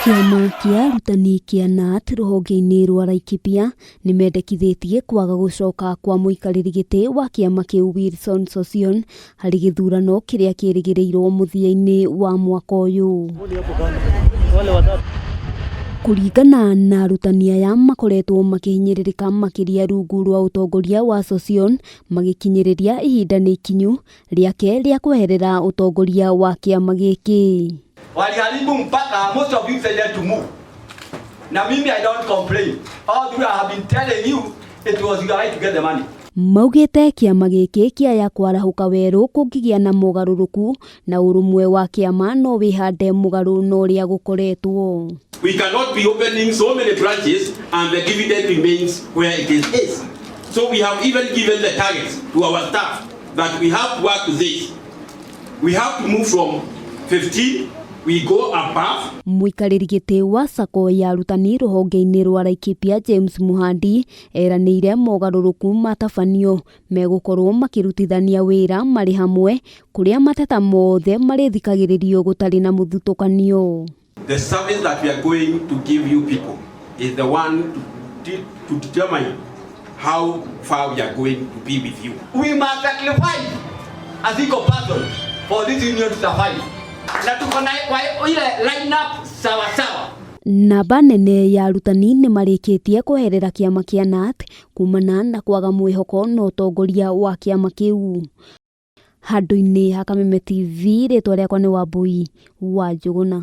Kĩama kĩa arutani kĩa KNUT rũhonge-inĩ rwa Laikipia nĩmendekithĩtie kwaga gũcoka kwa mũikarĩri gĩtĩ wa kĩama kĩu Wilson Sossion harĩ gĩthurano kĩrĩa kĩrĩgĩrĩirwo mũthia-inĩ wa mwaka ũyũ. Kũringana na arutani aya makoretwo makĩhinyĩrĩrĩka makĩria rungu rwa ũtongoria wa Sossion magĩkinyĩrĩria ihinda nĩ ikinyu rĩake rĩa kweherera ũtongoria wa kĩama gĩkĩ. Waliharibu mpaka most of you decided to move. Na mimi I don't complain. All through I have been telling you it was your right to get the money. Maugĩte kĩama gĩkĩ kĩa kwarahũka werũ kũngĩgĩa na mogarũrũku na ũrũmwe wa kĩama no wĩhande mũgarũ na ũrĩa gũkoretwo. We cannot be opening so many branches and the dividend remains where it is. So we have even given the targets to our staff that we have to work to this. We have to move from 15, we go above. Mũikarĩri gĩtĩ wa SACCO ya arutani rũhonge-inĩ rwa Laikipia James Muhandi eranĩire mogarũrũku matabanio megũkorwo makĩrutithania wĩra marĩ hamwe kũrĩa mateta mothe marĩthikagĩrĩrio gũtarĩ na mũthutũkanio. The service that we are going to give you people is the one to determine how far we are going to be with you. We must sacrifice a single person for this union to survive. Na tuko na ile line up sawa sawa. Namba nene ya arutani nĩ marĩkĩtie kweherera kĩama kĩa KNUT kumana na kwaga mwĩhoko na ũtongoria wa kĩama kĩu. Handũ-inĩ ha Kameme TV rĩtwa rĩakwa nĩ Wambui wa Njũgũna.